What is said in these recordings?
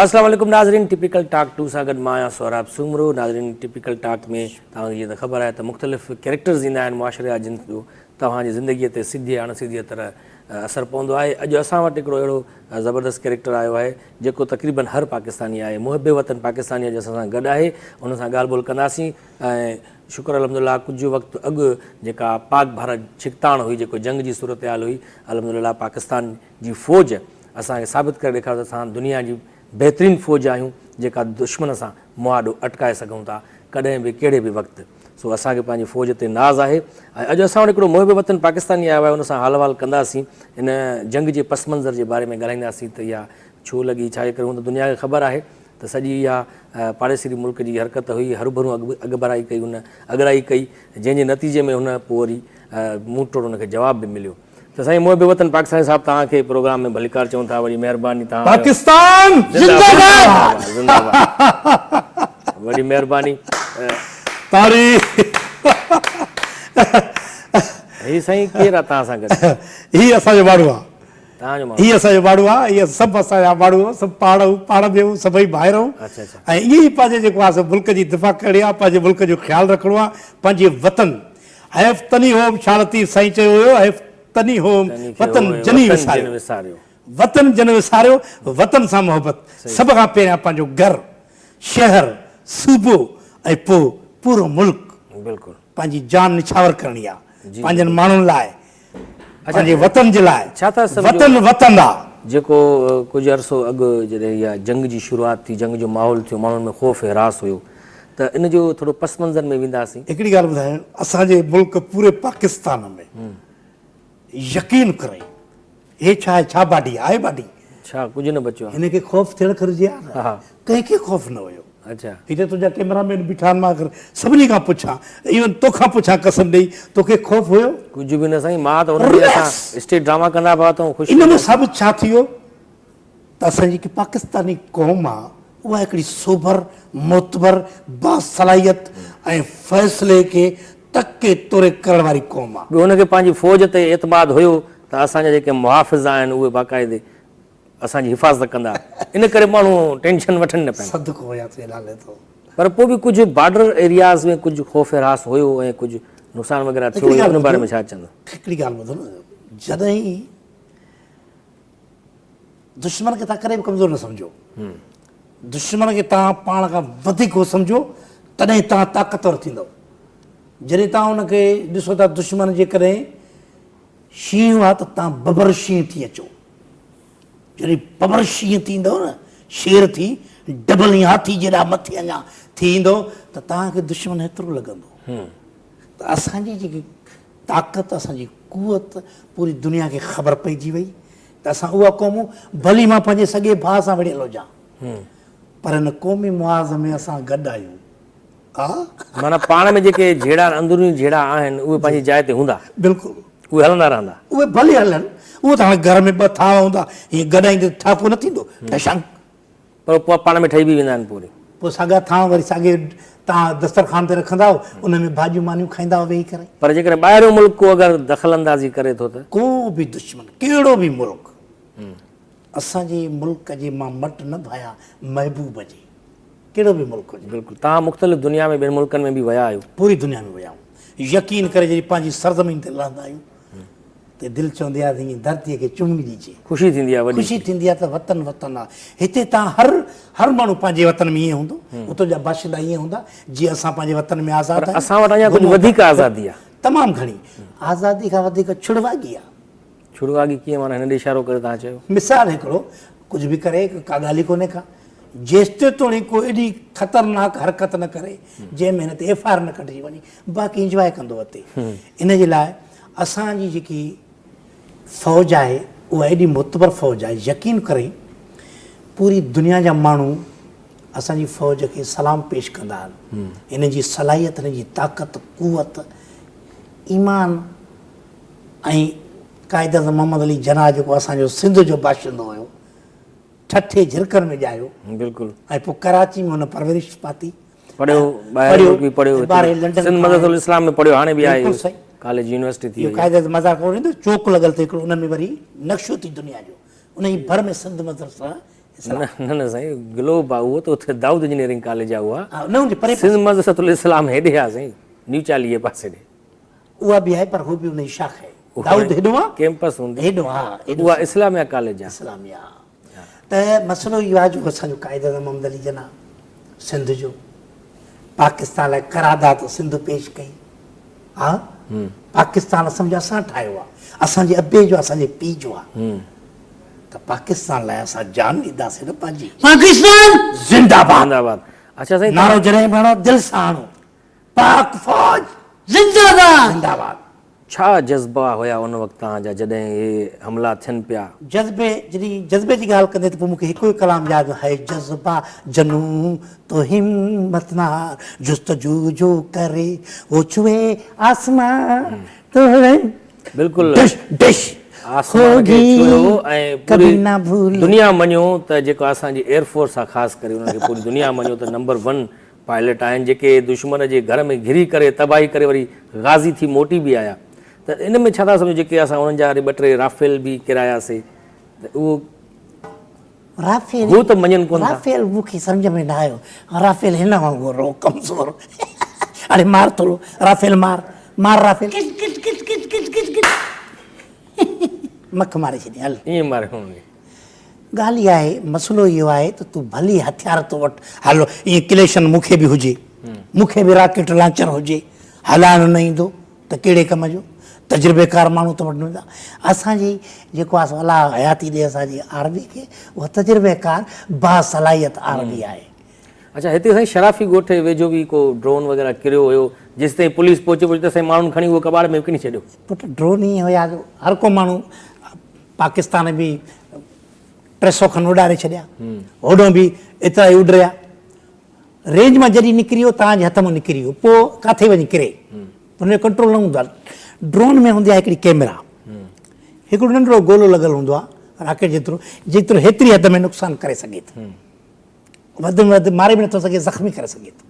السلام عليڪم ناظرين ٽپيڪل ٽاڪ ٽو سان گڏ مان آهيان سهراب سومرو ناظرين ٽپيڪل ٽاڪ ۾ توهان کي جيئن ته خبر آهي ته مختلف ڪيريڪٽرز ايندا آهن معاشري جا جن جو توهان جي زندگي تي سڌي يا اڻ سڌي طرح اثر پوندو آهي اڄ اسان وٽ هڪڙو اهڙو زبردست ڪيريڪٽر آيو آهي جيڪو تقريبن هر پاڪستاني آهي محب وطن پاڪستاني اڄ اسان سان گڏ آهي ان سان ڳالهه ٻولهه ڪنداسين ۽ شڪر الحمدلله ڪجهه وقت اڳ جيڪا پاڪ ڀارت ڇڪتاڻ هئي جيڪو جنگ جي صورتحال هئي الحمدلله پاڪستان جي فوج اسان کي ثابت ڪري ڏيکاريو ته اسان دنيا جي بهترين فوج آهيون جيڪا دشمن سان مهاڏو اٽڪائي سگهون ٿا ڪڏهن به ڪهڙي به وقت سو اسان کي پنهنجي فوج تي ناز آهي ۽ اڄ اسان وٽ هڪڙو محب وطن پاڪستاني آيو آهي ان سان حال احوال ڪنداسين ان جنگ جي پس منظر جي باري ۾ ڳالهائينداسين ته اها ڇو لڳي ڇا جي ڪري هونء ته دنيا کي خبر آهي ته سڄي اها پاڙيسري ملڪ جي حرڪت هئي، هروڀرو اڳڀرائي ڪئي هن اڳرائي ڪئي، جنهن جي نتيجي ۾ هن پوء وري منهن ٽوڙ هن کي جواب به مليو ته سائين محب وطن پاڪستاني صاحب توهان کي پروگرام ۾ ڀليڪار چئون ٿا وڏي مهرباني توهان آيو. پاڪستان زنده باد زنده باد وڏي مهرباني. تاري هي سائين ڪير آ توهان سان گڏ؟ هي اسان جو ماڻهو آ. توهان جو ماڻهو. هي اسان جو ماڻهو آ، هي سڀ اسان جا ماڻهو آهن، سڀ پاڻ آهيون، پاڻ ۾ آهيون، سڀئي ڀائر آهيون ۽ ائين ئي پنهنجي جيڪو آهي سو ملڪ جي دفاع ڪرڻي آ، پنهنجي ملڪ جو خيال رکڻو آ، پنهنجي وطن حيف تني هوم شاهه لطيف سائين چيو هيو حيف تني هوم وطن جني وساريو وطن جن وساريو وطن سان محبت سڀ کان پهريان پنهنجو گهر، شهر، صوبو ۽ پوء پورو ملڪ. بلڪل. پنهنجي جان نڇاور ڪرڻي آ پنهنجن ماڻهن لاء پنهنجي وطن جي لاء ڇا ٿا سمجهو وطن وطن آ. جيڪو ڪجهه عرصو اڳ جڏهن اها جنگ جي شروعات ٿي جنگ جو ماحول ٿيو ماڻهن ۾ خوف هراس هيو ته ان جو ٿورو پس منظر ۾ وينداسين. هڪڙي ڳالهه ٻڌايان اسان جي ملڪ پوري پاڪستان ۾ يقين ڪرين هي ڇا آهي ڇا باڊي آهي باڊي. ڇا ڪجهه نه بچيو آهي. هن کي خوف ٿيڻ گهرجي ها نه ڪنهن کي خوف نه هيو. اڇا. هتي تنهنجا ڪيمرا مين بيٺا آهن مان اگر سڀني کان پڇان ايون توکان پڇان قسم ڏئي توکي خوف هيو؟ ڪجهه به نه سائين مان ته ان ڏينهن اسان اسٽيج ڊراما ڪندا پيا ته خوش ان مان ثابت ڇا ٿي ويو ته اسان جي جيڪي پاڪستاني قوم آ اها هڪڙي سوڀر، معتبر، باصلاحيت ۽ فيصلي کي تڪي توري ڪرڻ واري قوم آ. ٻيو هن کي پنهنجي فوج تي اعتماد هيو ته اسان جا جيڪي محافظ آهن اهي باقاعدي اسان جي حفاظت ڪندا ان ڪري ماڻهو ٽينشن وٺن نه پيا. صدقو هيا تنهنجي نالي تون. پر پوء به ڪجهه بارڊر ايرياز ۾ ڪجهه خوف هراس هيو ۽ ڪجهه نقصان وغيره ٿيو هيو ان باري ۾ ڇا چوندو؟ هڪڙي ڳالهه ٻڌو نه جڏهن دشمن کي توهان ڪڏهن به ڪمزور نه سمجهو دشمن کي توهان پاڻ کان وڌيڪ هو سمجهو تڏهن توهان طاقتور ٿيندؤ جڏهن توهان ان کي ڏسو ٿا دشمن جيڪڏهن شينهن آ ته توهان ببر شينهن ٿي اچو جڏهن ببر شينهن ٿيندؤ نه شير ٿي ڊبل ائين هاٿي جيڏا مٿي اڃا ٿي ايندؤ ته توهان کي دشمن هيترو لڳندو ته اسان جي جيڪي طاقت اسان جي قوت پوري دنيا کي خبر پئجي وئي ته اسان اها قوم ڀلي مان پنهنجي سڳي ڀاء سان وڙهيل هجان پر هن قومي محاذ ۾ اسان گڏ آهيون ها. معنيٰ پاڻ ۾ جيڪي جهيڙا اندروني جهيڙا آهن اهي پنهنجي جاء تي هوندا. بلڪل. اهي هلندا رهندا. اهي ڀلي هلن اهو ته هاڻي گهر ۾ ٻه ٿانو هوندا هيئن گڏائيندي ته ٺاڪو نه ٿيندو ٺشنگ. پر پوء پاڻ ۾ ٺهي به ويندا آهن پوء وري. پوء ساڳيا ٿانو وري ساڳي توهان دسترخوان تي رکندا آهيو ان ۾ ڀاڄيون مانيون کائيندا آهيو ويهي ڪري. پر جيڪڏهن ٻاهريون ملڪ ڪو اگر دخل اندازي ڪري ٿو ته. ڪو به دشمن ڪهڙو به ملڪ اسان جي ملڪ جي مان مٽ نه ڀايان محبوب جي ڪهڙو به ملڪ هجي. بلڪل توهان مختلف دنيا ۾ ٻين ملڪن ۾ به ويا آهيو. پوري دنيا ۾ ويا آهيون يقين ڪري جڏهن پنهنجي سرزمين تي لهندا آهيون ته دل چوندي آهي ته ائين ڌرتيء کي چمي ڏجي. خوشي ٿيندي آهي وڏي. خوشي ٿيندي آهي ته وطن وطن آهي. هتي تان هر هر ماڻهو پنهنجي وطن ۾ ائين هوندو، اتان جا باشندا ائين هوندا جيئن اسان پنهنجي وطن ۾ آزاد پر آهيون. اسان وٽ اڃا ڪجهه وڌيڪ آزادي آهي. تمام گهڻي. آزادي کان وڌيڪ ڇڙواڳي آهي. ڇڙواڳي ڪيئن معنيٰ هن ڏي اشارو ڪري توهان چيو. مثال هڪڙو، ڪجهه به ڪري ڪا ڳالهه ئي ڪونهي ڪا. جيستوڻيڪ ڪو ايڏي خطرناڪ حرڪت نه ڪري جنهن ۾ هن تي ايف I R نه ڪڍجي وڃي باقي انجواء ڪندو وتي. ان جي لاء اسان جي جيڪي فوج آهي اها ايڏي معتبر فوج آهي يقين ڪرين پوري دنيا جا ماڻهو اسان جي فوج کي سلام پيش ڪندا آهن هن جي صلاحيت هن جي طاقت قوت ايمان ۽ قائد اعظم محمد علي جناح جيڪو اسان جو سنڌ جو باشندو هيو ٺٽي جھرڪن ۾ ڄايو بلڪل ۽ پوء ڪراچي ۾ هن پرورش پاتي پڙهيو ٻاهر ملڪ به پڙهيو سنڌ مدرسة الاسلام ۾ پڙهيو هاڻي به آهي ڪاليج يونيورسٽي ٿي وئي قائد اعظم مزار ڪو ايندو چوڪ لڳل ته هڪڙو ان ۾ وري نقشو ٿي دنيا جو ان جي ڀر ۾ سنڌ مدرسه نه نه سائين گلوب آ اهو ته اتي دائود انجنيئرنگ ڪاليج آ اها نه ان جي پري سنڌ مدرسة الاسلام هيڏي آ سائين نيو چاليهي پاسي ڏي. اها به آهي پر هو به ان جي شاخ آهي. دائود هيڏو آ ڪيمپس هوندي هيڏو ها هيڏو اها اسلاميه ڪاليج آ. اسلاميه ته مسئلو اهو آهي جو اسان جو قائد اعظم محمد علي جناح سنڌ جو پاڪستان لاء قرارداد سنڌ پيش ڪئي ها پاڪستان سمجهه اسان ٺاهيو آ اسان جي ابي جو اسان جي پيء جو آ ته پاڪستان لاء اسان جان ڏينداسين نه پنهنجي. پاڪستان زنده باد. زنده باد اڇا سائين نعرو جڏهن به هڻو دل سان هڻو پاڪ فوج زنده باد. زنده باد. ڇا جذبا هيا ان وقت توهان جا جڏهن اهي حملا ٿين پيا؟ جذبي جڏهن جذبي جي ڳالهه ڪندي ته پوء مون کي هڪ ئي ڪلام ياد هي جذبا جنون تو همت نه هار جستجو جو ڪري هو ڇهي آسمان تو بلڪل ڊش ڊش آسمان کي هوگي ڇهيو ۽ ڪڀي پوري نه ڀولي. دنيا مڃيو ته جيڪو اسان جي ايئر فورس آ خاص ڪري انهن کي پوري دنيا مڃيو ته نمبر ون پائلٽ آهن جيڪي دشمن جي گهر ۾ گهري ڪري تباهي ڪري وري غازي ٿي موٽي به آيا ته ان ۾ ڇا ٿا سمجهو جيڪي اسان انهن جا ٻه ٽي رافيل به ڪراياسي ته اهو رافيل هو ته مڃن ڪونه ٿا. رافيل مون کي سمجهه ۾ نه آيو رافيل هن وانگر هو ڪمزور اڙي مار ٿورو رافيل مار مار رافيل کس کس کس کس کس کس کس. مک ماري ڇڏي هل. ائين ماري هن کي. ڳالهه اها آهي مسئلو اهو آهي ته تون ڀلي هٿيار تو وٽ هل ائين ڪليشن مون کي به هجي مون کي به راڪيٽ لانچر هجي هلائڻ نه ايندو ته ڪهڙي ڪم جو تجربيڪار ماڻهو تو وٽ نه هوندا اسان جي جيڪو آهي سو الله حياتي ڏي اسان جي آرمي کي اها تجربيڪار باصلاحيت آرمي آهي. اڇا هتي سائين شرافي ڳوٺ جي ويجهو به ڪو ڊرون وغيره ڪريو هيو جيستائين پوليس پهچي پهچي تيستائين ماڻهن کڻي اهو ڪٻاڙ ۾ وڪڻي ڇڏيو. پٽ ڊرون ائين هيا جو هر ڪو ماڻهو پاڪستان به 300 کن اڏاري ڇڏيا هوڏو به ايترا ئي اڏريا رينج مان جڏهن نڪري ويو توهان جي هٿ مان نڪري ويو پوء ڪاٿي وڃي ڪري ان جو ڪنٽرول نه هوندو آهي ڊرون ۾ هوندي آهي هڪڙي ڪيمرا هڪڙو ننڍڙو گولو لڳل هوندو آهي راڪيٽ جيترو جيترو هيتري حد ۾ نقصان ڪري سگهي ٿو وڌ ۾ وڌ ماري به نٿو سگهي زخمي ڪري سگهي ٿو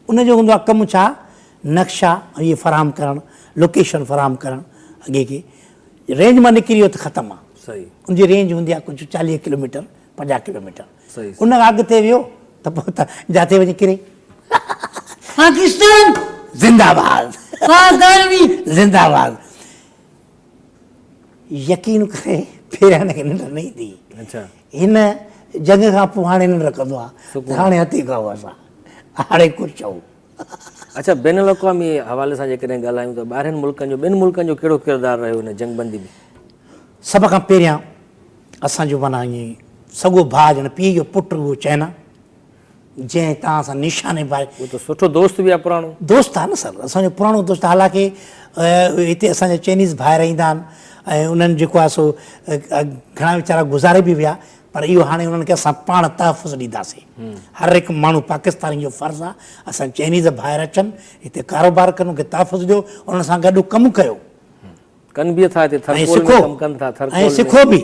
ان جو هوندو آهي ڪم ڇا نقشا اهي فراهم ڪرڻ لوڪيشن فراهم ڪرڻ اڳي کي رينج مان نڪري ويو ته ختم آهي صحيح ان جي رينج هوندي آهي ڪجهه 40 ڪلوميٽر 50 ڪلوميٽر صحيح ان کان اڳتي ويو ته پوء ته جاٿي وڃي ڪري. پاڪستان زنده باد پاڪ آرمي زنده باد. يقين ڪري پهريان هن کي ننڊ نه ايندي اڇا هن جنگ کان پوء هاڻي ننڊ ڪندو آهي هاڻي هٿي کائو اسان هاڻي ڪجهه چئو. اڇا بين الاقوامي حوالي سان جيڪڏهن ڳالهايون ته ٻاهرين ملڪن جو ٻين ملڪن جو ڪهڙو ڪردار رهيو هن جنگ بندي ۾؟ سڀ کان پهريان اسان جو معنيٰ ائين سڳو ڀاء ڄڻ پيء جو پٽ اهو چئنا جنهن توهان سان نشاني بازي. اهو ته سٺو دوست به آهي پراڻو. دوست آهي نه سر اسان جو پراڻو دوست آهي حالانڪه هتي اسان جا چائنيز ڀائر ايندا آهن ۽ انهن جيڪو آهي سو گهڻا ويچارا گذاري به ويا پر اهو هاڻي انهن کي اسان پاڻ تحفظ ڏينداسين هر هڪ ماڻهو پاڪستاني جو فرض آهي اسان چائنيز ڀائر اچن هتي ڪاروبار ڪن انهن کي تحفظ ڏيو انهن سان گڏ ڪم ڪيو. ڪن به ٿا هتي ٿرڪول ۾ ڪم ڪن ٿا ٿرڪول ۽ سکو به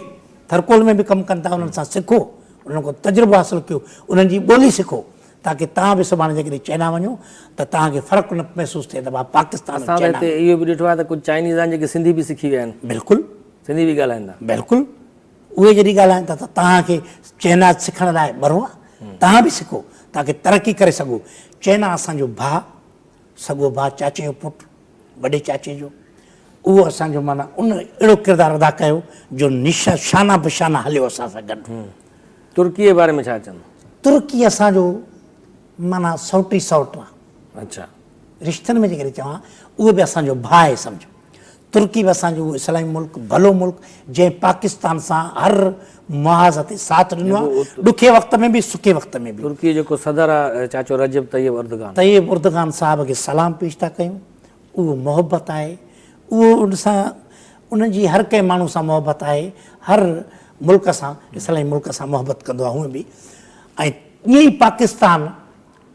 ٿرڪول ۾ به ڪم ڪن ٿا انهن سان سکو انهن کان تجربو حاصل ڪيو انهن جي ٻولي سکو تاڪه توهان به سڀاڻي جيڪڏهن چائنا وڃو ته توهان کي فرق نه محسوس ٿئي ته ڀاء پاڪستان اسان ته هتي اهو به ڏٺو آهي ته ڪجهه چائنيز آهن جيڪي سنڌي به سکي ويا آهن. بلڪل سنڌي به ڳالهائين ٿا. بلڪل اهي جڏهن ڳالهائين ٿا ته توهان کي چائنا سکڻ لاء ٻرو آهي توهان به سکو تاڪه ترقي ڪري سگهو. چائنا اسان جو ڀاء سڳو ڀاء چاچي جو پٽ وڏي چاچي جو اهو اسان جو معنيٰ ان اهڙو ڪردار ادا ڪيو جو نشا شانه بشانه هليو اسان سان گڏ. ترڪي جي باري ۾ ڇا چوندو؟ ترڪي اسان جو معنيٰ سئوٽ ئي سئوٽ آ. اڇا. رشتن ۾ جيڪڏهن چوان اهو به اسان جو ڀاء آهي سمجهو. ترڪي به اسان جو اسلامي ملڪ ڀلو ملڪ جنهن پاڪستان سان هر محاذ تي ساٿ ڏنو آهي ڏکي وقت ۾ به سکي وقت ۾ به. ترڪي جو جيڪو صدر آهي چاچو Recep Tayyip Erdogan. Tayyip Erdogan Sahib کي سلام پيش ٿا ڪيون اهو محبت آهي اهو ان سان انهن جي هر ڪنهن ماڻهو سان محبت آهي هر ملڪ سان اسلامي ملڪ سان محبت ڪندو آهي هونئن به ۽ ائين ئي پاڪستان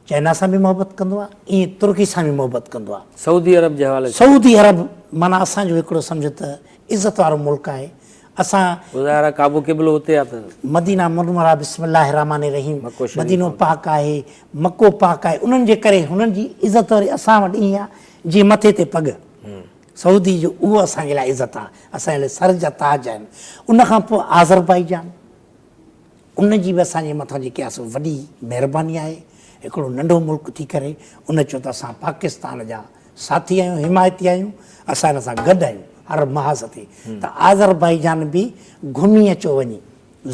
چائنا سان به محبت ڪندو آهي ائين ترڪي سان به محبت ڪندو آهي. سعودي عرب جي حوالي سان. سعودي عرب معنيٰ اسان جو هڪڙو سمجهه ته عزت وارو ملڪ آهي اسان. ظاهر آهي ڪعبو قبلو اتي آهي ته. مدينه منوره بسم الله الرحمٰن الرحيم مڪو شريف مدينو پاڪ آهي مڪو پاڪ آهي انهن جي ڪري هنن جي عزت وري اسان وٽ ائين آهي جيئن مٿي تي پڳ سعودي جو اهو اسان جي لاء عزت آهي اسان جي لاء سر جا تاج آهن ان کان پوء آذربائيجان. ان جي به اسان جي مٿان جيڪي آهي سو وڏي مهرباني آهي. هڪڙو ننڍو ملڪ ٿي ڪري ان چيو ته اسان پاڪستان جا ساٿي آهيون، حمايتي آهيون، اسان هن سان گڏ آهيون هر محاذ تي ته آذربائيجان به گهمي اچو وڃي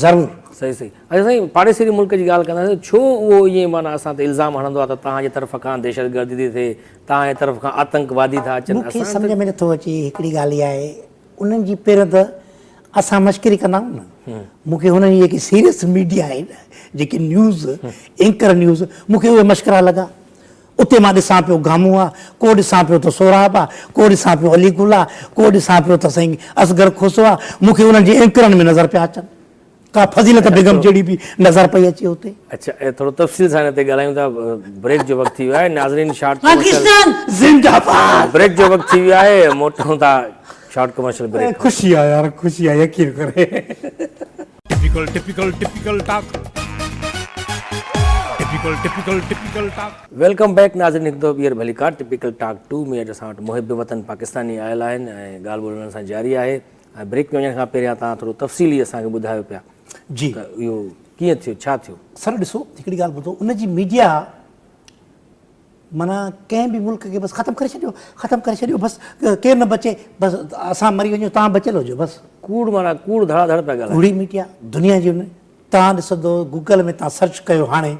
ضرور. صحيح صحيح اچا سائين پاڙيسري ملڪ جي ڳالهه ڪنداسين ڇو اهو ائين معنيٰ اسان تي الزام هڻندو آهي ته توهان جي طرف کان دهشتگردي ٿي ٿئي توهان جي طرف کان آتنڪوادي ٿا اچن مون کي اسان ته سمجهه ۾ نٿو اچي هڪڙي ڳالهه اها آهي انهن جي پهريون ته اسان مشڪري ڪندا آهيون نه مون کي هنن جي جيڪي سيريس ميڊيا آهي نه جيڪي نيوز اينڪر نيوز مون کي اهي مشڪرا لڳا اتي مان ڏسان پيو گامون آ ڪو ڏسان پيو ته سهراب آ ڪو ڏسان پيو علي گل آ ڪو ڏسان پيو ته سائين اصغر کوسو آ مون کي انهن جي اينڪرن ۾ نظر پيا اچن ڪا فضيلت بيگم جهڙي به نظر پئي اچي اتي. اڇا ٿورو تفصيل سان هن تي ڳالهايون ٿا بريڪ جو وقت ٿي ويو آهي ناظرين شارٽ ڪمرشل پاڪستان زنده باد. بريڪ جو وقت ٿي ويو آهي موٽون ٿا شارٽ ڪمرشل بريڪ کان. خوشي آ يار خوشي آ يقين ڪري. Typical typical typical talk typical typical typical talk. Welcome back ناظرين هڪ دفعو ٻيهر ڀليڪار ٽپيڪل ٽاڪ ٽو ۾ اڄ اسان وٽ محب وطن پاڪستاني آيل آهن ۽ ڳالهه ٻولهه انهن سان جاري آهي ۽ بريڪ ۾ وڃڻ کان پهريان توهان ٿورو تفصيلي اسان کي ٻڌايو پيا جي ته اهو ڪيئن ٿيو ڇا ٿيو؟ سر ڏسو هڪڙي ڳالهه ٻڌو ان جي ميڊيا معنيٰ ڪنهن به ملڪ کي بس ختم ڪري ڇڏيو ختم ڪري ڇڏيو بس ڪير نه بچي بس اسان مري وڃون توهان بچيل هجو بس. ڪوڙ معنيٰ ڪوڙ ڌڙا ڌڙ پيا ڳالهائن. ڪوڙي ميڊيا دنيا جي ان توهان ڏسندو گوگل ۾ توهان سرچ ڪيو هاڻي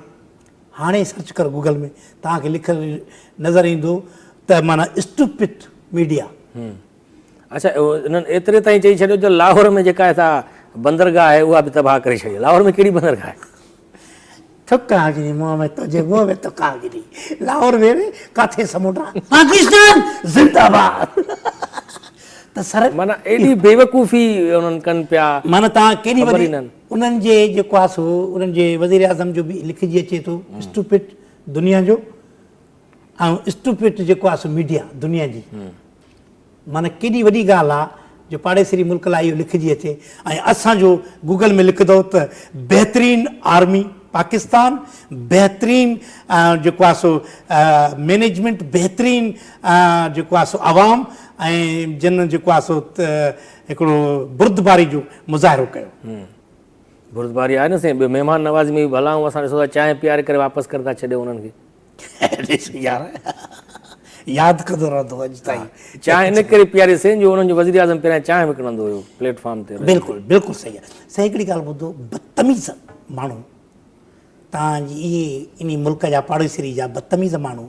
هاڻي سرچ ڪر گوگل ۾ توهان کي لکيل نظر ايندو ته معنيٰ اسٽوپڊ ميڊيا. اڇا انهن ايتري تائين چئي ڇڏيو ته لاهور ۾ جيڪا هتا بندرگاهه آهي اها به تباهه ڪري ڇڏي. لاهور ۾ ڪهڙي بندرگاهه آهي؟ ٿڪا وجهني منهن ۾ تنهنجي منهن ۾ ٿڪا وجهني لاهور ۾ به ڪاٿي سمنڊ آ. پاڪستان زنده باد ته سر. معنيٰ ايڏي بيوقوفي انهن ڪن پيا. معنيٰ توهان ڪيڏي خبر وڏي ئي ناهن. انهن جي جيڪو آ سو انهن جي وزيراعظم جو به لکجي اچي ٿو اسٽوپڊ دنيا جو ۽ اسٽوپڊ جيڪو آ سو ميڊيا دنيا جي. معنيٰ ڪيڏي وڏي ڳالهه آ جو پاڙيسري ملڪ لاء اهو لکجي اچي ۽ اسان جو گوگل ۾ لکندو ته بهترين آرمي پاڪستان بهترين جيڪو آ سو مينيجمينٽ بهترين جيڪو آ سو عوام ۽ جن جيڪو آ سو هڪڙو بردباري جو مظاهرو ڪيو. بردباري آهي نه سائين ٻيو مهمان نوازي ۾ به ڀلا آهون اسان ڏسو ٿا چانهه پياري ڪري واپس ڪري ٿا ڇڏيون انهن کي. ڏس يار ياد ڪندو رهندو اڄ تائين. چانهه ان ڪري پياري سين جو انهن جو وزير اعظم پهريان چانهه وڪڻندو هيو پليٽ فارم تي. بلڪل بلڪل صحيح آهي سائين هڪڙي ڳالهه ٻڌو بدتميز ماڻهو توهان جي اهي انهي ملڪ جا پاڙيسري جا بدتميز ماڻهو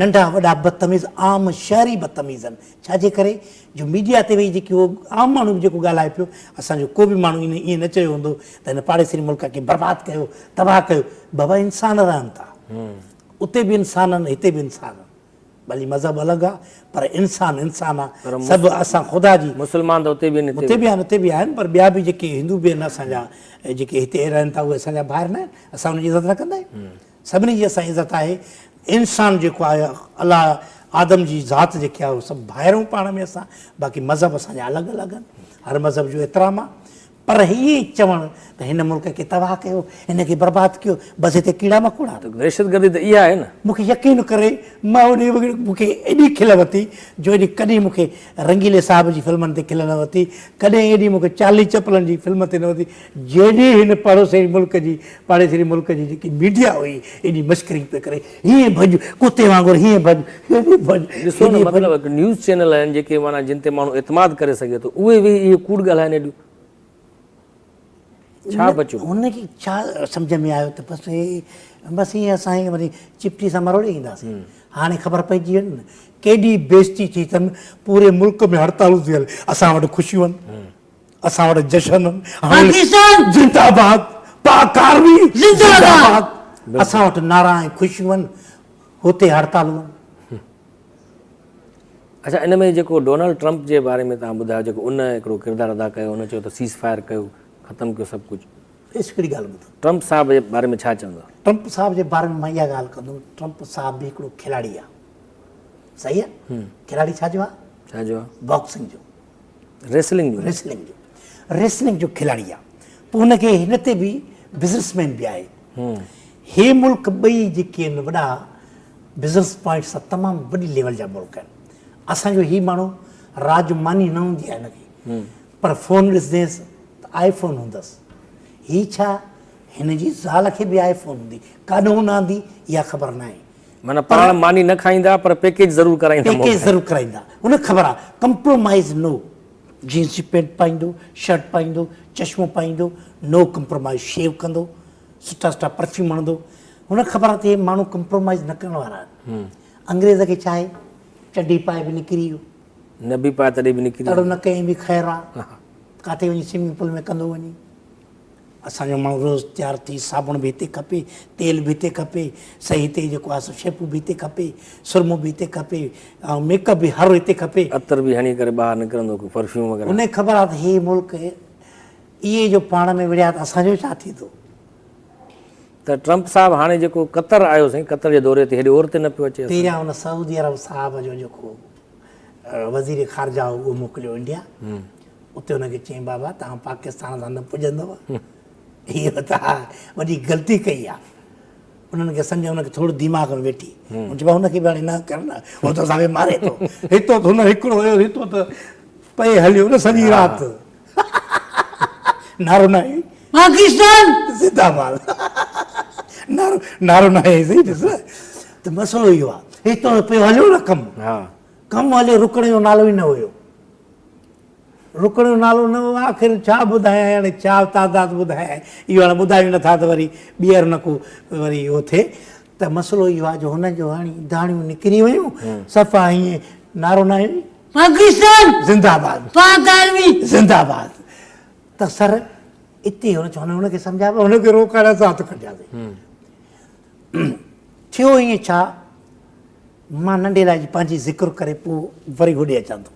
ننڍا وڏا بدتميز عام شهري بدتميز آهن ڇا جي ڪري جو ميڊيا تي ويهي جيڪي اهو عام ماڻهو به جيڪو ڳالهائي پيو اسان جو ڪو به ماڻهو ائين نه چيو هوندو ته هن پاڙيسري ملڪ کي برباد ڪيو تباهه ڪيو بابا انسان رهن ٿا اتي به انسان آهن هتي به انسان آهن ڀلي مذهب الڳ آهي پر انسان انسان آهي سڀ اسان خدا جي مسلمان ته اتي به آهن اتي به آهن اتي به آهن پر ٻيا به جيڪي هندو به آهن اسان جا جيڪي هتي رهن ٿا اهي اسان جا ڀائر نه آهن اسان انهن جي عزت نه ڪندا آهيون سڀني جي اسان عزت آهي انسان جيڪو آهي الله آدم جي ذات جيڪي آهي سڀ ڀائر آهيون پاڻ ۾ اسان باقي مذهب اسان جا الڳ الڳ آهن هر مذهب جو احترام آهي پر هي چوڻ ته هن ملڪ کي تباهه ڪيو، هن کي برباد ڪيو، بس هتي ڪيڙا مڪوڙا. ته دهشتگردي ته اها آهي نه. مون کي يقين ڪري مان انهي وقت مون کي ايڏي کل وتي جو ايڏي ڪڏهن مون کي رنگيلي صاحب جي فلمن تي کل نه وتي، ڪڏهن ايڏي مون کي چارلي چپلن جي فلم تي نه وتي جيڏي هن پاڙوسري ملڪ جي پاڙيسري ملڪ جي جيڪي ميڊيا هئي ايڏي مشڪري پئي ڪري هيئن ڀڄ ڪتي وانگر هيئن ڀڄ هيڏي ڀڄ ڏسو نه هيڏي ڀڄ. مطلب هڪ نيوز چينل آهن جيڪي معنيٰ جن تي ماڻهو اعتماد ڪري سگهي ٿو اهي ويهي اهي ڪوڙ ڳالهائن ايڏيون ڇا بچيو. هن کي ڇا سمجهه ۾ آيو ته بس هي بس ائين اسان کي وري چپٽي سان مروڙي اينداسين. هاڻي خبر پئجي وئي نه ڪيڏي بيعزتي ٿي اٿن پوري ملڪ ۾ هڙتالون ٿيل اسان وٽ خوشيون آهن اسان وٽ جشن آهن هاڻي پاڪستان زنده آباد پاڪ آرمي زنده آباد اسان وٽ نعرا ۽ خوشيون آهن هتي هڙتالون آهن. اڇا ان ۾ جيڪو ڊونلڊ ٽرمپ جي باري ۾ توهان ٻڌايو جيڪو ان هڪڙو ڪردار ادا ڪيو ان چيو ته سيز فائر ڪيو ختم ڪيو سڀ ڪجهه. ڏس هڪڙي ڳالهه ٻڌ. ٽرمپ صاحب جي باري ۾ ڇا چوندو؟ ٽرمپ صاحب جي باري ۾ مان اها ڳالهه ڪندم ٽرمپ صاحب به هڪڙو کلاڙي آ صحيح آ کلاڙي ڇا جو آ؟ ڇا جو آ؟ باڪسنگ جو. ريسلنگ جو. ريسلنگ جو ريسلنگ جو کلاڙي آ پوء هن کي هن تي به بزنس مين به آهي هي ملڪ ٻئي جيڪي آهن وڏا بزنس پوائنٽ سان تمام وڏي ليول جا ملڪ آهن. اسان جو هي ماڻهو رات جو ماني نه هوندي آهي هن کي پر فون ڏسنديس ته آئي فون هوندس. هي ڇا هن جي زال کي به آء فون هوندي، ڪاڏهون نه آندي اها خبر ناهي. معنيٰ پاڻ ماني نه کائيندا پر پيڪيج ضرور ڪرائيندا. پيڪيج ضرور ڪرائيندا. هن کي خبر آ ڪمپرومائيز نو. جينز جي پينٽ پائيندو، شرٽ پائيندو، چشمو پائيندو، نو ڪمپرومائيز شيو ڪندو، سٺا سٺا پرفيوم هڻندو. هن کي خبر آ ته هي ماڻهو ڪمپرومائيز نه ڪرڻ وارا آهن. انگريز کي ڇا آهي چڍي پائي به نڪري ويو. نه به پائي تڏهن به نڪري ويو. تڙ نه ڪيائين به خير آ. ڪاٿي وڃي سوئمنگ پول ۾ ڪندو وڃي. اسان جو ماڻهو روز تيار ٿي صابڻ به هتي کپي، تيل به هتي کپي، سئي هتي جيڪو آهي سو شيمپو به هتي کپي، سرمو به هتي کپي ۽ ميڪ اپ به هر هتي کپي. عطر به هڻي ڪري ٻاهر نڪرندو ڪو پرفيوم وغيره. هن کي خبر آهي ته هي ملڪ اهي جو پاڻ ۾ وڙهيا ته اسان جو ڇا ٿيندو. ته ٽرمپ صاحب هاڻي جيڪو قطر آيو سائين قطر جي دوري تي هيڏي اور تي نه پيو اچي اسان. پهريان ان سعودي عرب صاحب جو جيڪو وزير خارجه هو اهو موڪليو انڊيا. اتي هن کي چيائين بابا توهان پاڪستان سان نه پڄندؤ اهو توهان وڏي غلطي ڪئي آهي. انهن کي سمجهه هن کي ٿورو دماغ ۾ ويٺي. هن چيو هن کي به هاڻي نه ڪر نه هو ته اسان کي ماري ٿو. هتو ته هن هڪڙو هيو هتو ته پئي هليو نه سڄي رات. نعرو ناهي. پاڪستان زنده باد. نعرو نعرو ناهي صحيح ڏس ته مسئلو اهو آهي هتو پيو هليو نه ڪم. ڪم هليو رڪڻ جو نالو ئي نه هيو. رڪڻ جو نالو نه هو، آخر ڇا ٻڌايان هاڻي ڇا تعداد ٻڌايان، اهو هاڻي ٻڌايون نٿا ته وري ٻيهر نه ڪو وري اهو ٿئي ته مسئلو اهو آهي جو هن جو هاڻي داڻيون نڪري ويون صفا ائين نعرو ناهي. پاڪستان زنده آباد پاڪ آرمي زنده آباد ته سر اتي هن چيو هن کي سمجهايو هن کي روڪائڻ اسان هٿ ڪڍياسين ٿيو ائين ڇا مان ننڍي لاء پنهنجي ذڪر ڪري پوء وري هوڏي اچان ٿو.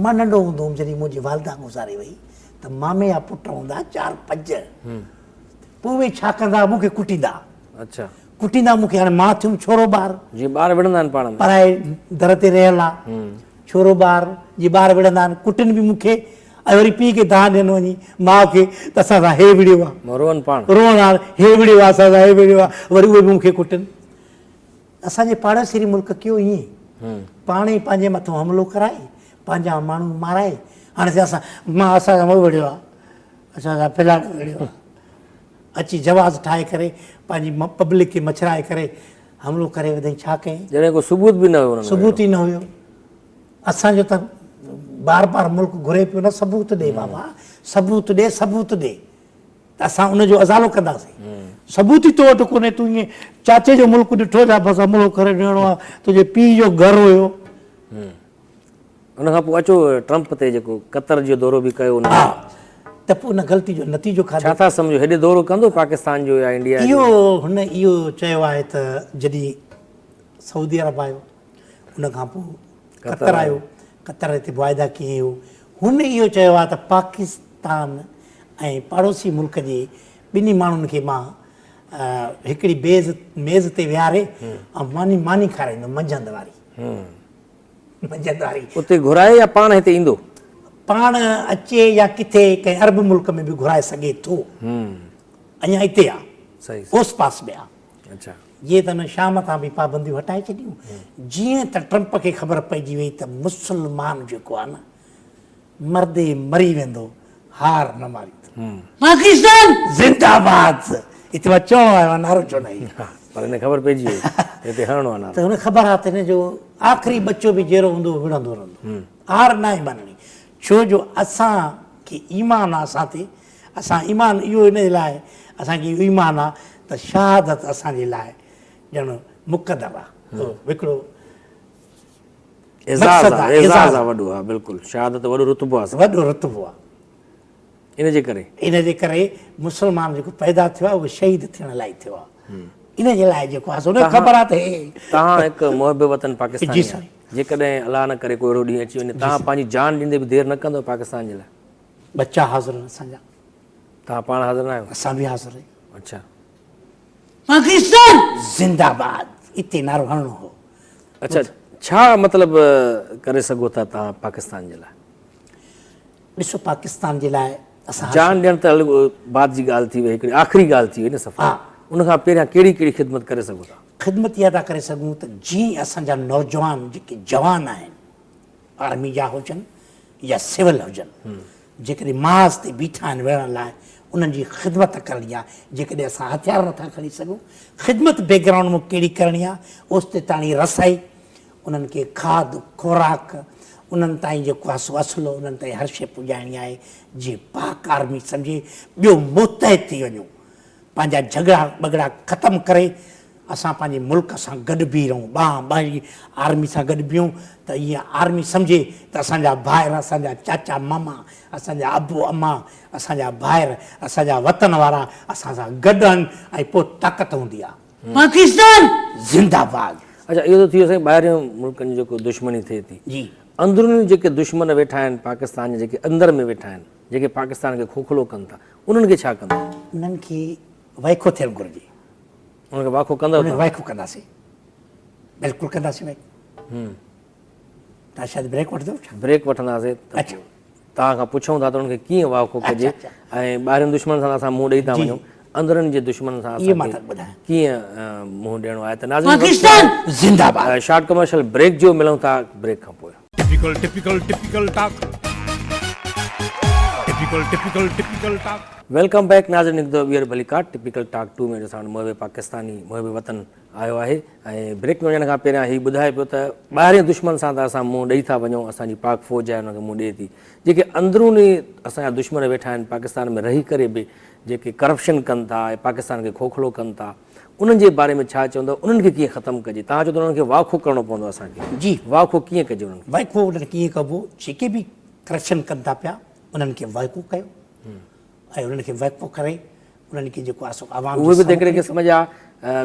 مان ننڍو هوندو هوم جڏهن منهنجي والده گذاري وئي ته مامي جا پٽ هوندا چار پنج پوء اهي ڇا ڪندا مون کي ڪٽيندا. اڇا. ڪٽيندا مون کي هاڻي مان ٿيم ڇورو ٻار. جيئن ٻار وڙهندا آهن پاڻ ۾. پرائي در تي رهيل آ. ڇورو ٻار جي ٻار وڙهندا آهن ڪٽن به مون کي ۽ وري پيء کي دانهن ڏين وڃي ماء کي ته اسان سان هي وڙهيو آ. روئن پاڻ. روئن هاڻ هي وڙهيو آ اسان سان هي وڙهيو آ وري اهي به مون کي ڪٽن. اسان جي پاڙيسري ملڪ ڪيو ائين پاڻ ئي پنهنجي مٿو حملو ڪرائي پنهنجا ماڻهو مارائي هاڻي چي اسان مان اسان سان وڙهيو آ اسان سان فلاڻو وڙهيو آ اچي جواز ٺاهي ڪري پنهنجي پبلڪ کي مڇرائي ڪري حملو ڪري وڌائين ڇا ڪيائين جڏهن ڪو ثبوت به نه هيو انهن ثبوت ئي نه هيو اسان جو ته بار بار ملڪ گهري پيو نه ثبوت ڏي بابا ثبوت ڏي ثبوت ڏي ته اسان ان جو ازالو ڪنداسين. ثبوت ئي تو وٽ ڪونهي، تون ائين چاچي جو ملڪ ڏٺو ڇا بس حملو ڪري ڏيڻو آهي، تنهنجي پيء جو گهر هيو. ان کان پوء اچو ٽرمپ تي جيڪو قطر جو دورو به ڪيو ان. ها ته پوء ان غلطي جو نتيجو کاڌو. ڇا ٿا سمجهو هيڏي دورو ڪندو پاڪستان جو يا انڊيا جو؟ اهو هن اهو چيو آهي ته جڏهن سعودي عرب آيو ان کان پوء قطر آيو قطر هتي معاهدا ڪيئن هو هن اهو چيو آهي ته پاڪستان ۽ پاڙوسي ملڪ جي ٻنهي ماڻهن کي مان هڪڙي بيز ميز تي ويهاري ۽ ماني ماني کارائيندم منجهند واري منجهند واري اتي گهرائي يا پاڻ هتي ايندو؟ پاڻ اچي يا ڪٿي ڪنهن عرب ملڪ ۾ به گهرائي سگهي ٿو. اڃا اتي آ. اوس پاس ۾ آ. اڇا. جيئن ته هن شام تان به پابنديون هٽائي ڇڏيون. جيئن ته ٽرمپ کي خبر پئجي وئي ته مسلمان جيڪو آ نه مردي مري ويندو هار نه ماريندو. پاڪستان زنده آباد هتي مان چوڻ آيو آهيان نعرو ڇو نه هنيو. پر هن کي خبر پئجي وئي ته هتي هڻڻو آهي نعرو. ته هن کي خبر آهي ته هن جو آخري ٻچو به جيئرو هوندو وڙهندو رهندو. هار ناهي مڃڻي. ڇو جو اسان کي ايمان آهي اسان تي اسان ايمان اهو ان جي لاء اسان کي اهو ايمان آهي ته شهادت اسان جي لاء ڄڻ مقدر آهي هڪڙو اعزاز آ اعزاز آ وڏو ها بلڪل شهادت وڏو رتبو آ وڏو رتبو آ ان جي ڪري ان جي ڪري مسلمان جيڪو پيدا ٿيو آ اهو شهيد ٿيڻ لاء ٿيو آ ان جي لاء جيڪو آ سو ان خبر آ ته تهان هڪ محب وطن پاڪستاني آهيو جيڪڏهن الله نه ڪري ڪو اهڙو ڏينهن اچي وڃي تهان پنهنجي جان ڏيندي به دير نه ڪندو پاڪستان جي لاء ٻچا حاضر آهن اسان جا تهان پاڻ حاضر نه آهيو اسان به حاضر آهيون اڇا پاڪستان زنده باد اتي نعرو هڻڻو هو اڇا ڇا مطلب ڪري سگهو ٿا توهان پاڪستان جي لاء؟ ڏسو پاڪستان جي لاء اسان جان ڏيڻ ته بعد جي ڳالهه ٿي وئي هڪڙي آخري ڳالهه ٿي وئي نه صفا ان کان پهريان ڪهڙي ڪهڙي خدمت ڪري سگهو ٿا؟ خدمت اها ٿا ڪري سگهون ته جيئن اسان جا نوجوان جيڪي جوان آهن آرمي جا هجن يا سول هجن جيڪڏهن محاذ تي بيٺا آهن وڙهڻ لاء انهن جي خدمت ڪرڻي آهي. جيڪڏهن اسان هٿيار نٿا کڻي سگهون، خدمت بيڪ گرائونڊ ۾ ڪهڙي ڪرڻي آهي، اوستي تاڻي رسائي، انهن کي کاڌ خوراڪ، انهن تائين جيڪو آهي سو اصلو انهن تائين هر شيء پڄائڻي آهي، جيئن پاڪ آرمي سمجهي، ٻيو متحد ٿي وڃون، پنهنجا جهڳڙا ٻڳڙا ختم ڪري اسان پنهنجي ملڪ سان گڏ بيهي رهون، ٻانهن ٻانهن آرمي سان گڏ بيهون ته ائين آرمي سمجهي ته اسان جا ڀائر، اسان جا چاچا ماما، اسان جا ابو امان، اسان جا ڀائر، اسان جا وطن وارا اسان سان گڏ آهن ۽ پوء طاقت هوندي آهي. پاڪستان زنده باد. اڇا اهو ته ٿي ويو سائين ٻاهرين ملڪن جي جيڪو دشمني ٿئي ٿي. جي. اندروني جيڪي دشمن ويٺا آهن پاڪستان جا جيڪي اندر ۾ ويٺا آهن جيڪي پاڪستان کي کوکلو ڪن ٿا انهن کي ڇا ڪندو؟ انهن کي وائکو ٿيڻ گهرجي. انهن کي واکو ڪندؤ انهن کي وائکو ڪنداسين بلڪل ڪنداسين وائکو. تان شايد بريڪ وٺندو ڇا؟ بريڪ وٺنداسين ته اڇا. توهان کان پڇون ٿا ته انهن کي ڪيئن واکو ڪجي ۽ ٻاهرين دشمن سان اسان منهن ڏئي ٿا وڃون اندرن جي دشمن سان اسان کي ڪيئن منهن ڏيڻو آهي ته ناظرين پاڪستان زنده باد. شارٽ ڪمرشل بريڪ جو ملون ٿا بريڪ کان پوء. Typical typical typical talk typical typical typical talk. Welcome back ناظرين هڪ دفعو ٻيهر ڀليڪار ٽپيڪل ٽاڪ ٽو ۾ اسان وٽ محب پاڪستاني محب وطن آيو آهي ۽ بريڪ ۾ وڃڻ کان پهريان هي ٻڌائي پيو ته ٻاهرين دشمن سان ته اسان منهن ڏئي ٿا وڃون اسان جي پاڪ فوج آهي ان کي منهن ڏئي ٿي جيڪي اندروني اسان جا دشمن ويٺا آهن پاڪستان ۾ رهي ڪري به جيڪي ڪرپشن ڪن ٿا ۽ پاڪستان کي کوکلو ڪن ٿا انهن جي باري ۾ ڇا چوندو انهن کي ڪيئن ختم ڪجي توهان چئو ته انهن کي واکو ڪرڻو پوندو اسان کي جي واکو ڪيئن ڪجي انهن کي واکو انهن کي ڪيئن ڪبو جيڪي به ڪرپشن ڪن ٿا پيا انهن کي واکو ڪيو ۽ انهن کي وقف ڪري انهن کي جيڪو آهي سو عوام اهي به ته هڪڙي قسم جا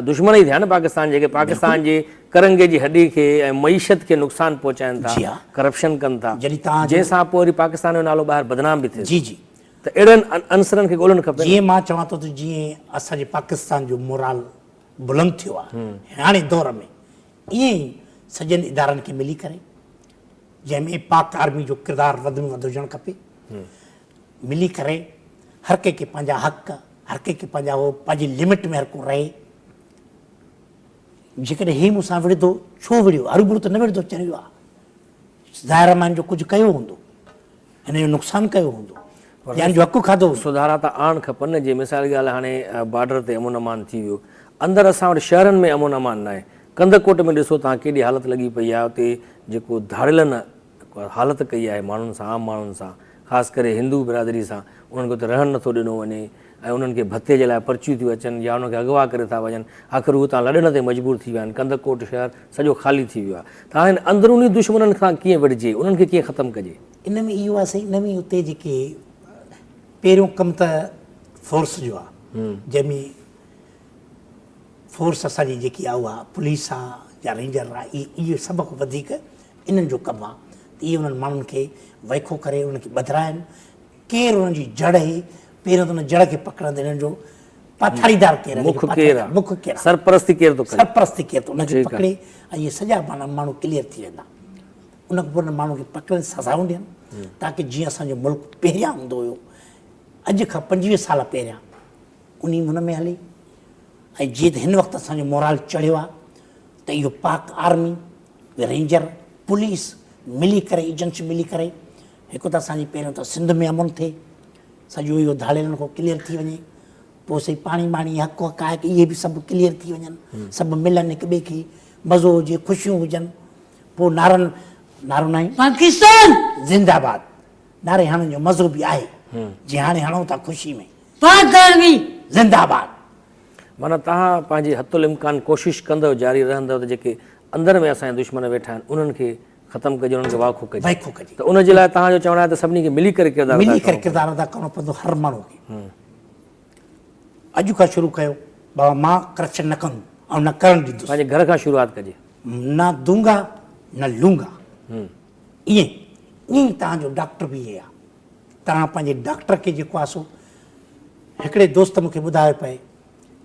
دشمن ئي ٿيا نه پاڪستان جيڪي پاڪستان جي ڪرنگهي جي هڏي کي ۽ معيشت کي نقصان پهچائن ٿا ڪرپشن ڪن ٿا جنهن سان پوء وري پاڪستان جو نالو ٻاهر بدنام به ٿئي جي جي ته اهڙن عنصرن کي ڳولڻ کپي جيئن مان چوان ٿو ته جيئن اسان جي پاڪستان جو مورال بلند ٿيو آهي هاڻي دور ۾ ائين ئي سڄن ادارن کي ملي ڪري جنهن ۾ پاڪ آرمي جو ڪردار وڌ ۾ وڌ هجڻ کپي ملي ڪري هر ڪنهن کي پنهنجا حق هر ڪنهن کي پنهنجا هو پنهنجي لمٽ ۾ هر ڪو رهي جيڪڏهن هي مون سان وڙهندو ڇو وڙهيو هروڀرو ته نه وڙهندو چريو آ ظاهر آ مان هن جو ڪجهه ڪيو هوندو هن جو نقصان ڪيو هوندو يا هن جو حق کاڌو هوندو. سڌارا ته آڻ کپن نه جي مثال جي ڳالهه هاڻي بارڊر تي امن امان ٿي ويو اندر اسان وٽ شهرن ۾ امن امان ناهي ڪنڌڪوٽ ۾ ڏسو توهان ڪيڏي حالت لڳي پئي آهي اتي جيڪو ڌاڙيلن حالت ڪئي آهي ماڻهن سان عام ماڻهن سان خاص ڪري هندو برادري سان انهن کي اتي رهڻ نٿو ڏنو وڃي ۽ انهن کي ڀتي جي لاء پرچيون ٿيون اچن يا انهن کي اغوا ڪري ٿا وڃن آخر هو اتان لڏڻ تي مجبور ٿي ويا آهن ڪنڌڪوٽ شهر سڄو خالي ٿي ويو آهي ته هاڻي اندروني دشمنن کان ڪيئن وڙهجي انهن کي ڪيئن ختم ڪجي. ان ۾ اهو آهي سائين ان ۾ اتي جيڪي پهريون ڪم ته فورس جو آهي جنهن ۾ فورس اسان جي جيڪي آهي اها پوليس آهي يا رينجر آهي اهي سڀ کان وڌيڪ انهن جو ڪم آهي ته اهي انهن ماڻهن کي وائکو ڪري انهن کي ٻڌرائن ڪير انهن جي جڙ اهي پهريون ته ان جڙ کي پڪڙن ته انهن جو پاٿاريدار ڪير آهي مک ڪير آهي مک ڪير آهي سرپرستي ڪير ٿو ڪري سرپرستي ڪير ٿو ان کي پڪڙي ۽ اهي سڄا معنيٰ ماڻهو ڪليئر ٿي ويندا ان کان پوء انهن ماڻهن کي پڪڙي سزائون ڏين تاڪه جيئن اسان جو ملڪ پهريان هوندو هيو اڄ کان 25 سال پهريان انهي هن ۾ هلي ۽ جيئن ته هن وقت اسان جو مورال چڙهيو آهي ته اهو پاڪ آرمي، رينجر، پوليس ملي ڪري ايجنسيون ملي ڪري هڪ ته اسان جي پهريون ته سنڌ ۾ امن ٿئي سڄو اهو ڌاڙيلن کان ڪليئر ٿي وڃي پوء سائين پاڻي ٻاڻي حق حق آهي اهي به سڀ ڪليئر ٿي وڃن سڀ ملن هڪ ٻئي کي مزو هجي خوشيون هجن پوء نعرن نعرو ناهي پاڪستان زنده باد نعري هڻڻ جو مزو به آهي جي هاڻي هڻون ٿا خوشي ۾. پاڪ آرمي زنده آباد. معنيٰ توهان پنهنجي حت الامڪان ڪوشش ڪندؤ جاري رهندؤ ته جيڪي اندر ۾ اسان جا دشمن ويٺا آهن انهن کي ختم ڪجي انهن کي واکو ڪجي وائکو ڪجي ته ان جي لاء توهان جو چوڻ آهي ته سڀني کي ملي ڪري ڪردار ادا ملي ڪري ڪرڻو ڪردار ادا ڪرڻو پوندو هر ماڻهو کي اڄ کان شروع ڪيو بابا مان ڪرپشن نه ڪندم ۽ نه ڪرڻ ڏيندس پنهنجي گهر کان شروعات ڪجي نه دونگا نه لونگا ائين ائين ئي توهان جو ڊاڪٽر به ائين آهي توهان پنهنجي ڊاڪٽر کي جيڪو آهي سو هڪڙي دوست مون کي ٻڌايو پئي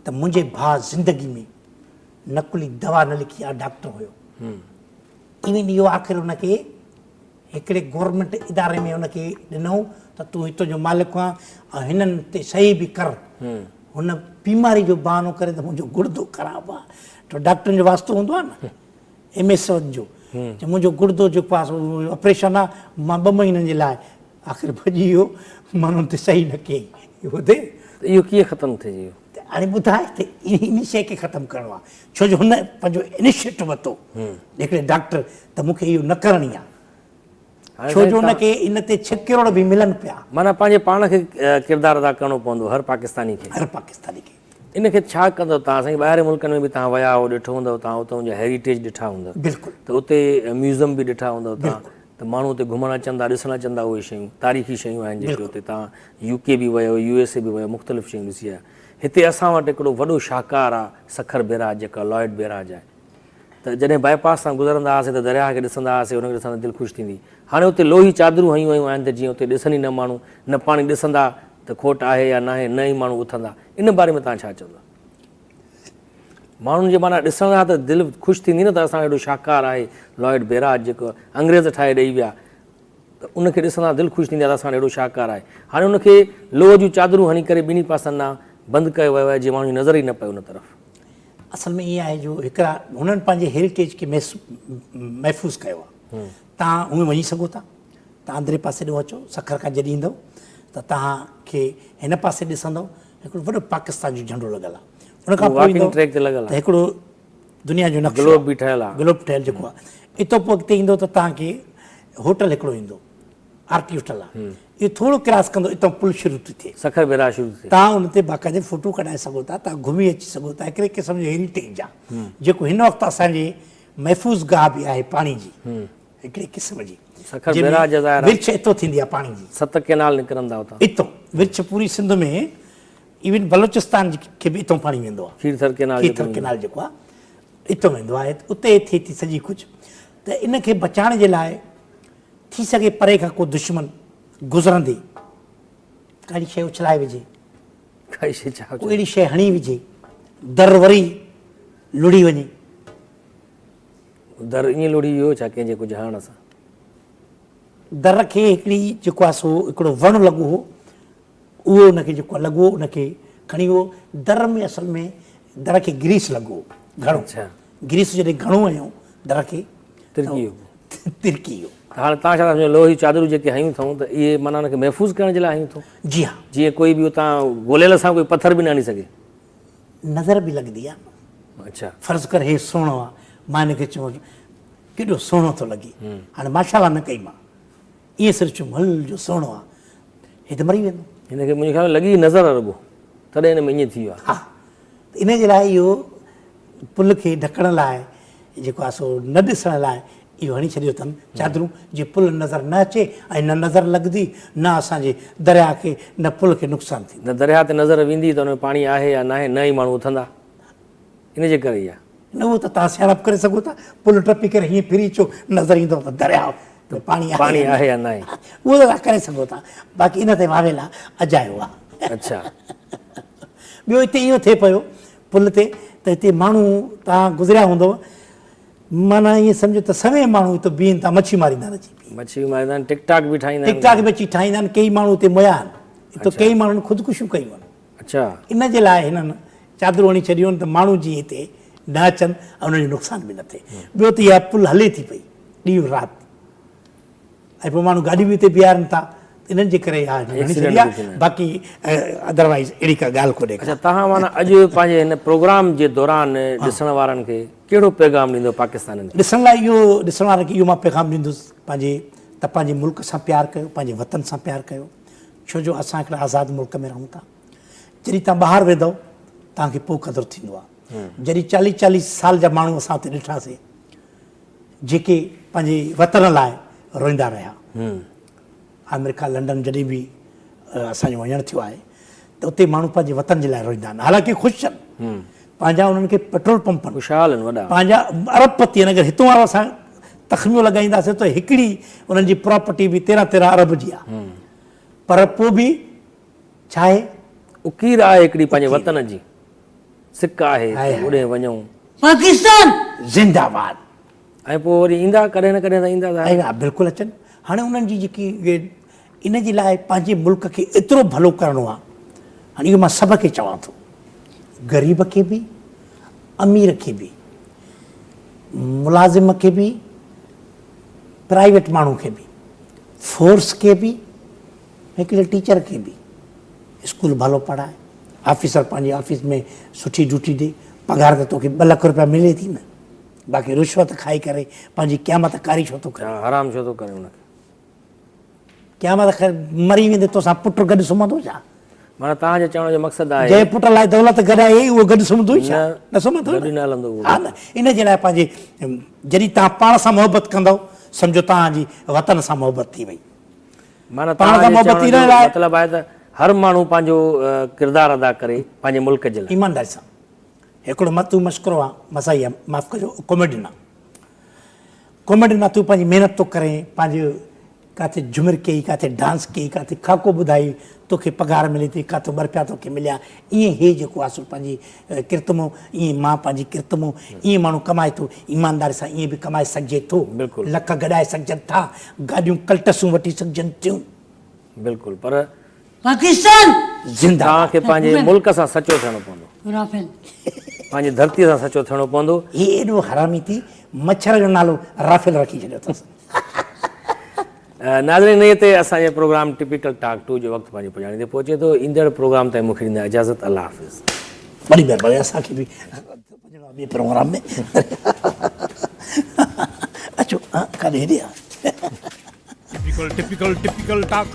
ته منهنجي ڀاء زندگي ۾ نقلي دوا نه لکي آهي ڊاڪٽر هيو ايون اهو آخر ان کي هڪڙي گورنمينٽ اداري ۾ ان کي ڏنو ته تون هتو جو مالڪ آهين ۽ هنن تي صحيح به ڪر هن بيماري جو بهانو ڪري ته منهنجو گڙدو خراب آهي ته ڊاڪٽرن جو واسطو هوندو آهي نه ايم ايس جو چي منهنجو گڙدو جيڪو آهي سو آپريشن آهي مان 2 مهينن جي لاء آخر ڀڄي ويو مان ان تي صحيح نه ڪئي. اهو ٿئي. ته اهو ڪيئن ختم ٿئي اهو؟ ته هاڻي ٻڌاء ته ان شيء کي ختم ڪرڻو آهي ڇو جو هن پنهنجو انيشيٽو ورتو هڪڙي ڊاڪٽر ته مون کي اهو نه ڪرڻي آهي ڇو جو ان کي ان تي ڇهه ڪروڙ به ملن پيا. معنيٰ پنهنجي پاڻ کي ڪردار ادا ڪرڻو پوندو هر پاڪستاني کي. هر پاڪستاني کي. ان کي ڇا ڪندو توهان سائين ٻاهرين ملڪن ۾ به توهان ويا هئو ڏٺو هوندو توهان اتان جا هيريٽيج ڏٺا هوندو. بلڪل. ته اتي ميوزم به ڏٺا هوندو توهان ته ماڻهو اتي گهمڻ اچن ٿا ڏسڻ اچن ٿا اهي شيون تاريخي شيون آهن جيڪي اتي توهان يو ڪي به ويو يو ايس اي به ويو مختلف شيون ڏسي آيا هتي اسان وٽ هڪڙو وڏو شاهڪار آهي سکر بيراج جيڪا لائيڊ بيراج آهي ته جڏهن باء پاس تان گذرندا هئاسين ته درياهه کي ڏسندا هئاسين، ان کي ڏسندي دل خوش ٿيندي. هاڻي اتي لوهي چادرون هنيون ويون آهن ته جيئن اتي ڏسن ئي نه ماڻهو، نه پاڻي ڏسندا ته کوٽ آهي يا ناهي، نه ئي ماڻهو اٿندا. ان باري ۾ توهان ڇا چوندا؟ ماڻهن جي معنيٰ ڏسندا ته دل خوش ٿيندي نه ته اسان وٽ ايڏو شاهڪار آهي لائيڊ بيراج جيڪو انگريز ٺاهي ڏئي ويا ته ان کي ڏسندا دل خوش ٿيندي آهي ته اسان وٽ اهڙو شاهڪار آهي. هاڻي ان کي لوهه جون چادرون هڻي ڪري ٻنهي پاسن ڏانهن بند ڪيو ويو آهي جيئن ماڻهن جي نظر ئي نه پئي ان طرف. اصل ۾ ائين آهي جو هڪڙا هنن پنهنجي هيريٽيج کي محفوظ ڪيو آهي. توهان هونئن وڃي سگهو ٿا. توهان اندرين پاسي ڏانهن اچو، سکر کان جڏهن ايندؤ ته توهان کي هن پاسي ڏسندؤ هڪڙو وڏو پاڪستان جو جهنڊو لڳل آهي. ان کان پوء ايندؤ ته هڪڙو دنيا جو نقشو گلوب به ٺهيل آهي. گلوب ٺهيل جيڪو آهي. اتو پوء اڳتي ايندو ته توهان کي هوٽل هڪڙو ايندو. آر ٽي هوٽل آهي. اهو ٿورو ڪراس ڪندو اتان پل شروع ٿي ٿئي. سکر بيراج شروع ٿي ٿئي. توهان ان تي باقاعدي فوٽو ڪڍائي سگهو ٿا، توهان گهمي اچي سگهو ٿا. هڪڙي قسم جو هيريٽيج آهي جيڪو هن وقت اسان جي محفوظ گاهه به آهي پاڻي جي هڪڙي قسم جي. سکر بيراج جا ظاهر آهي. ورڇ اتو ٿيندي آهي پاڻي جي. 7 ڪينال نڪرن ٿا اتان. اتو ورڇ پوري سنڌ ۾ ايون بلوچستان کي به اتو پاڻي ويندو آهي. کيرٿر ڪينال کيرٿر ڪينال جيڪو آهي اتو ويندو آهي اتي ٿئي ٿي سڄي ڪجهه ته ان کي بچائڻ جي لاء ٿي سگهي پري کان ڪو دشمن گذرندي ڪا اهڙي شيء اڇلائي وجهي، ڪائي شيء ڇا ڪو اهڙي شيء هڻي وجهي، در وري لڙهي وڃي. در ائين لڙهي ويو ڇا ڪنهن جي ڪجهه هڻڻ سان؟ در کي هڪڙي جيڪو آهي سو هڪڙو وڻ لڳو هو، اهو ان کي جيڪو لڳو ان کي کڻي ويو. در ۾ اصل ۾ در کي گريس لڳو هو گهڻو. گريس جڏهن گهڻو هنيو در کي ترڪي ويو. ترڪي ويو. ته هاڻي توهان ڇا ٿا سمجهو لوهي چادرون جيڪي هنيون اٿئون ته اهي معنيٰ ان کي محفوظ ڪرڻ جي لاء هنيون اٿئون؟ جي ها. جيئن ڪوئي به اتان گوليل سان ڪوئي پٿر به نه هڻي سگهي. نظر به لڳندي آهي نه. اڇا. فرض ڪر هي سهڻو آهي مان هن کي چيو ڪيڏو سهڻو ٿو لڳي. هاڻي ماشاء الله نه ڪئي مان. ائين صرف چيم هل جو سهڻو آ هي ته مري ويندو. هن کي منهنجي خيال ۾ لڳي نظر آ رڳو تڏهن هن ۾ ائين ٿي ويو آ. ها ته ان جي لاء اهو پل کي ڍڪڻ لاء جيڪو آ سو نه ڏسڻ لاء اهو هڻي ڇڏيو اٿن چادرون جي پل نظر نه اچي ۽ نه نظر لڳندي نه اسان جي درياء کي نه پل کي نقصان ٿيندو. نه درياء تي نظر ويندي ته ان ۾ پاڻي آهي يا ناهي نه ئي ماڻهو اٿندا ان جي ڪري ئي آ. نه اهو ته توهان سياڻپ ڪري سگهو ٿا، پل ٽپي ڪري هيئن ڦري اچو نظر ايندو ته درياء ۾ پاڻي آهي پاڻي آهي يا ناهي. اهو ته توهان ڪري سگهو ٿا، باقي ان تي واويلا اجايو آهي. اڇا. ٻيو هتي اهو ٿئي پيو پل تي ته هتي ماڻهو توهان گذريا هوندؤ معنيٰ ائين سمجهو ته سوين ماڻهو هتي بيهن ٿا مڇي ماريندا آهن اچي. مڇي به ماريندا آهن، ٽڪ ٽاڪ به ٺاهيندا آهن. ٽڪ ٽاڪ به اچي ٺاهيندا آهن، ڪيئي ماڻهو هتي مئا آهن، هتي ڪيئي ماڻهن خودڪشيون ڪيون آهن. اڇا. ان جي لاء هنن چادرون هڻي ڇڏيون آهن ته ماڻهو جيئن هتي نه اچن ۽ انهن جو نقصان به نه ٿئي. ٻيو ته اها پل هلي ٿي پئي ڏينهن رات ۽ پوء ماڻهو گاڏيون به هتي بيهارن ٿا ته انهن جي ڪري اها هڻي ڇڏي آهي باقي ادروائيز اهڙي ڪا ڳالهه ڪونهي ڪا. اڇا توهان معنيٰ اڄ پنهنجي هن پروگرام جي دوران ڏسڻ وارن کي ڪهڙو پيغام ڏيندو پاڪستانين کي؟ ڏسڻ لاء اهو ڏسڻ وارن کي اهو مان پيغام ڏيندس پنهنجي ته پنهنجي ملڪ سان پيار ڪيو پنهنجي وطن سان پيار ڪيو ڇو جو اسان هڪڙا آزاد ملڪ ۾ رهون ٿا. جڏهن توهان ٻاهر ويندؤ توهان کي پوء قدر ٿيندو آهي. جڏهن چاليهه چاليهه سال جا ماڻهو اسان اتي ڏٺاسين جيڪي پنهنجي وطن لاء روئيندا رهيا. آمريڪا لنڊن جڏهن به اسان جو وڃڻ ٿيو آهي ته اتي ماڻهو پنهنجي وطن جي لاء روئيندا آهن حالانڪه خوش آهن پنهنجا انهن کي پيٽرول پمپ آهن خوشحال آهن وڏا پنهنجا ارب پتي آهن اگر هتون وارو اسان تخميو لڳائينداسين ته هڪڙي انهن جي پراپرٽي به تيرهن تيرهن ارب جي آهي پر پوء به ڇا آهي؟ اڪير آهي هڪڙي پنهنجي وطن جي سڪ آهي ته اوڏهين وڃون. پاڪستان زنده باد. ۽ پوء وري ايندا ڪڏهن نه ڪڏهن ته ايندا ظاهر. ها بلڪل اچن. هاڻي انهن جي جيڪي اهي ان جي لاء پنهنجي ملڪ کي ايترو ڀلو ڪرڻو آهي. هاڻي اهو مان سڀ کي چوان ٿو غريب کي به امير کي به ملازم کي به پرائيويٽ ماڻهو کي به فورس کي به هڪڙي ٽيچر کي به، اسڪول ڀلو پڙهاء، آفيسر پنهنجي آفيس ۾ سٺي ڊيوٽي ڏي، پگهار ته توکي ٻه لک روپيا ملي ٿي نه، باقي رشوت کائي ڪري پنهنجي قيامت ڪاري ڇو ٿو ڪرين؟ حرام ڇو ٿو ڪرين ان کي؟ قيامت خير مري ويندي توسان پٽ گڏ سمهندو ڇا؟ معنيٰ توهان جي چوڻ جو مقصد آهي. جنهن پٽ لاء دولت گڏائي اهو گڏ سمهندو ئي ڇا؟ نه سمهندو گڏ نه هلندو اهو. ها نه، ان جي لاء پنهنجي جڏهن توهان پاڻ سان محبت ڪندؤ سمجهو توهان جي وطن سان محبت ٿي وئي. معنيٰ پاڻ توهان سان جي محبت چوڻ ٿي جو رهي آهي. مطلب آهي ته هر ماڻهو پنهنجو ڪردار ادا ڪري پنهنجي ملڪ جي لاء. ايمانداري سان هڪڙو تون مشڪرو آن مسائي آن معاف ڪجو ڪاميڊين آن. ڪاميڊين آن تون پنهنجي محنت ٿو ڪرين پنهنجي ڪاٿي جهمر ڪئي ڪاٿي ڊانس ڪئي ڪاٿي خاڪو ٻڌائي توکي پگهار ملي ٿي ڪاٿو ٻه رپيا توکي مليا ائين هي جيڪو آ سو پنهنجي ڪرتمو ائين مان پنهنجي ڪرتمو ائين ماڻهو ڪمائي ٿو ايمانداري سان ائين به ڪمائي سگهجي ٿو لک گڏائي سگهجن ٿا گاڏيون ڪلٽسون وٺي سگهجن ٿيون. بلڪل پر پاڪستان زنده توهان کي پنهنجي ملڪ سان سچو ٿيڻو پوندو. رافيل. پنهنجي ڌرتي سان سچو ٿيڻو پوندو. هي ايڏو حرامي ٿي مڇر جو نالو رافيل رکي ڇڏيو اٿس. ناظرين انهيء تي اسان جي پروگرام ٽپيڪل ٽاڪ ٽو جو وقت پنهنجي پڄاڻي تي پهچي ٿو. ايندڙ پروگرام تائين مون کي ڏيندا اجازت الله حافظ. وڏي مهرباني اسان کي به وڃڻو آهي ٻئي پروگرام ۾ اچو ڪاڏي هيڏي آ. Typical typical typical talk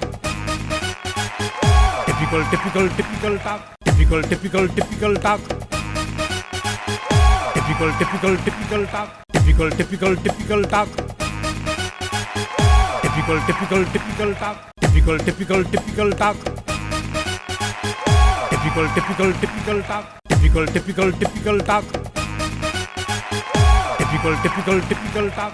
typical typical typical talk typical typical typical talk typical typical typical talk typical typical typical talk typical typical typical talk typical typical typical talk typical typical typical talk typical typical typical talk typical typical typical talk.